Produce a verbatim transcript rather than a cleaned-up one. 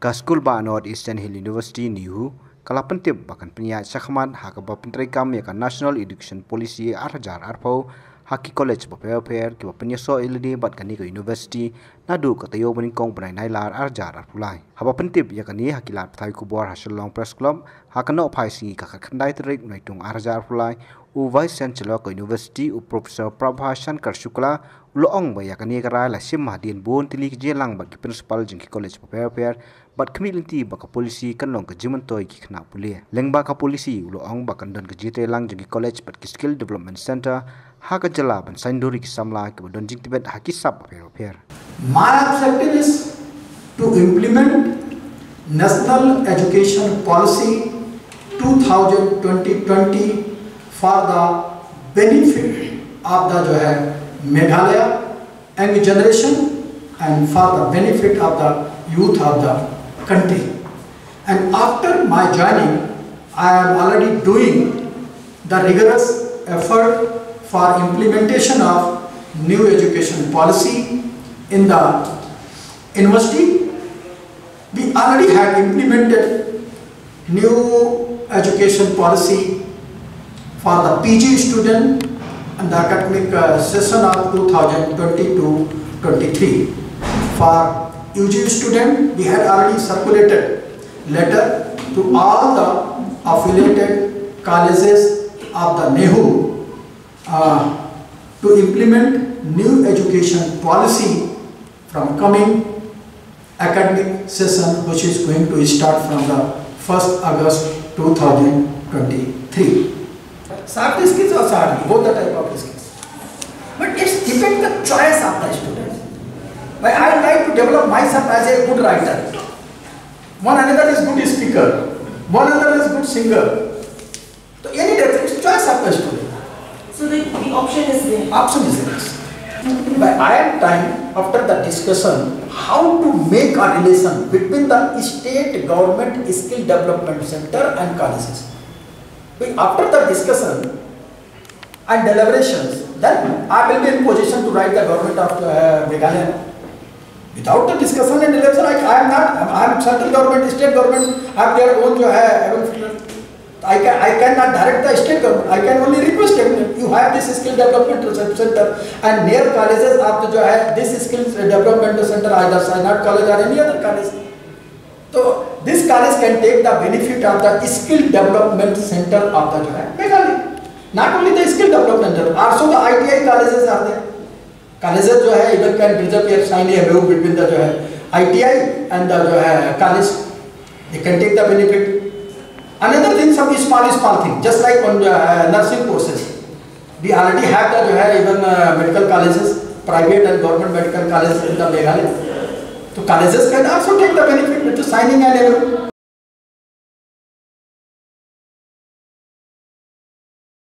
Ka skul ba North Eastern Hill University NEHU ka la pyntip ba kan pynïaid shakhmat ha kaba pyntreikam ïa ka National Education Policy ar hajar arphew ha ki college bapher bapher kiba pynïasoh ïa lade bad kane ka university naduh ka taïew banyngkong bnai Nailar ar hajar arphew lai. Haba pyntip ïa kane ha ki lad pathai khubor ha Shillong Press Club ha ka nohphai sngi ka khatkhyndai tarik Naitung ar hajar arphew lai, u Vice Chancellor ka university u Professor Prabha Shankar Shukla u la ong ba ïa kane ka rai la shim hadien bun tylli ki jingïalang bad ki principal jong ki college bapher bapher bad khmih lynti ba ka policy kan long ka jingmyntoi ki khynnah pule. Lyngba ka policy u la ong ba kan don ka jingïatreilang jong ki college bad ki skill development center ha ka jylla ban saiñdur ïa ki samla kiba don jingtbit ha ki sap bapher bapher. My objective is to implement National Education Policy two thousand twenty twenty for the benefit of the जो है Meghalaya young generation and for the benefit of the youth of the country. And after my joining, I am already doing the rigorous effort for implementation of new education policy in the university. We already have implemented new education policy for the P G student and the academic uh, session of two thousand twenty-two twenty-three. For U G student, we had already circulated letter to all the affiliated colleges of the NEHU uh, to implement new education policy from coming academic session, which is going to start from the first August two thousand twenty-three. Soft skills or soft, both the type of skills. But it's depend the choice of the student. But I try to develop myself as a good writer. One another is good speaker. One another is good singer. So any that is choice of the student. So the, the option is there. Option is there. But I am trying after the discussion how to make a relation between the state government skill development center and colleges. But after the discussion and deliberations, then I will be in position to write the government of uh, Meghalaya. Without the discussion and deliberation, I, I am not, I am central government, state government have their own जो है, I can, I cannot direct the state government. I can only request them, you have this skill development center and near colleges आप तो जो है this skill development center either Sainath College or any other college. So this college can take the benefit of the skill development center of the जो है Meghalaya. Not only the skill development center, also the I T I colleges are there. Colleges जो है even can disappear, sign a M O U between the जो है I T I and the जो है college. They can take the benefit. Another thing, some small small thing, just like on uh, nursing courses. We already have the जो है even uh, medical colleges, private and government medical colleges in the Meghalaya. So colleges can also take the benefit with signing an M O U.